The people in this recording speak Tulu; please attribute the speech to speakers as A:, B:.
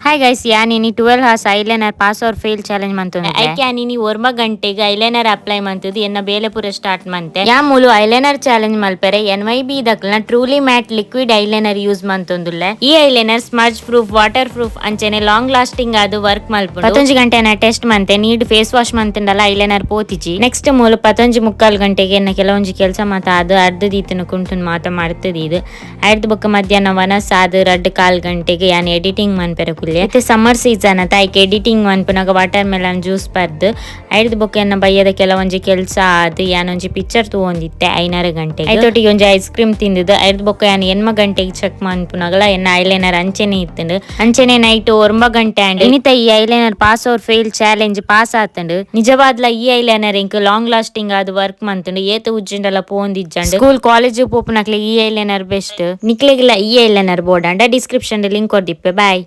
A: ಹಾಯ್ ಗೈಸ್, ಯಾನ್ ಇನಿ 12 hours eyeliner pass or fail challenge ಮಂತೊಂದುಲ್ಲೆ. ಐಕ್ ಯಾನ್ ಇನಿ 9 ಗಂಟೆಗ್ ಐಲೈನರ್ ಅಪ್ಲೈ ಮಂತುದು ಎನ್ನ ಬೇಲೆ ಪೂರ ಸ್ಟಾರ್ಟ್ ಮಂತೆ. ಯಾ ಮೂಲು ಐಲೈನರ್ ಚಾಲೆಂಜ್ ಮಲ್ಪೆರೆ ಎನ್ ವೈ ಬಿ ದಕ್ಲ್ನ truly matte liquid eyeliner use ಮಂತೊಂದುಲ್ಲೆ. ಈ eyeliner smudge proof, water proof ಅಂಚನೆ ಲಾಂಗ್ ಲಾಸ್ಟಿಂಗ್ ಆದ್ ವರ್ಕ್ ಮಲ್ಪುಂಡು. 11 ಗಂಟೆ ಟೆಸ್ಟ್ ಮಂತೆ. ನೀರ್ಡ್ ಫೇಸ್ ವಾಶ್ ಮಂತುಂಡಲ ಐಲೈನರ್ ಪೋತಿಜಿ. ನೆಕ್ಸ್ಟ್ ಮೂಲು 11:45 ಗಂಟೆಗೆ ಎನ್ನ ಕೆಲವೊಂಜಿ ಕೆಲಸ ಮಾತ ಅದು ಅರ್ಧ ದೀತನ ಕುಂಟುನ್ ಮಾತ ಮಡ್ತುದೀದ್. ಐರ್ದ್ ಬೊಕ್ಕ ಮಧ್ಯಾಹ್ನ ವನಸ್ ಆದ್ 2:15 ಗಂಟೆಗೆ ಯಾನ್ ಎಡಿಟಿಂಗ್ ಮನ್ಪೆರೆ ಕುಲ್ಲೆ. ಇತ್ತೆ ಸಮ್ಮರ್ ಸೀಸನ್ ಅತ, ಐಕ್ ಎಡಿಟಿಂಗ್ ಮನ್ಪುನಗ ವಾಟರ್ ಮೆಲನ್ ಜ್ಯೂಸ್ ಪರ್ದ್, ಐರ್ದ್ ಬೊಕ್ಕ ಎನ್ನ ಬಯ್ಯದ ಕೆಲವೊಂಜಿ ಕೆಲಸ ಆದ್ ಯಾನೊಂಜಿ ಪಿಕ್ಚರ್ ತೂವೊಂದಿತ್ತೆ 5 ಗಂಟೆಗೆ. ಐತೊಟ್ಟಿಗೆ ಒಂಜಿ ಐಸ್ ಕ್ರೀಮ್ ತಿಂದಿದ್ದು. ಐರ್ದ್ ಬೊಕ್ಕ ಯಾನ್ 8 ಗಂಟೆಗೆ ಚೆಕ್ ಮನ್ಪುನಗಲ ಎನ್ನ ಐಲೈನರ್ ಅಂಚೆನೆ ಇತ್ತುಂಡು. ಅಂಚೆನೆ ನೈಟ್ 9 ಗಂಟೆ ಆಂಡ್. ಇನಿತ ಈ eyeliner pass or fail challenge pass ಆತುಂಡು. ನಿಜವಾದ್ಲ ಈ ಐಲೈನರ್ ಎಂಕ್ ಲಾಂಗ್ ಲಾಸ್ಟಿಂಗ್ ಆದ್ ವರ್ಕ್ ಮಂತುಂಡು. ಏತ್ ಉಜ್ಜಿಂಡಲ ಪೋವೊಂದಿಜ್ಜಂಡ್. ಸ್ಕೂಲ್ ಕಾಲೇಜ್ ಪೋಪುನಕ್ಲೆ ಈ ಐಲೈನರ್ ಬೆಸ್ಟ್. ನಿಕ್ಲೆಗ್ಲ ಈ ಐಲೈನರ್ ಬೋಡಾಂಡ ಡಿಸ್ಕ್ರಿಪ್ಷನ್ ಲಿಂಕ್ ಕೊರ್ದಿಪ್ಪೆ. ಬಾಯ್.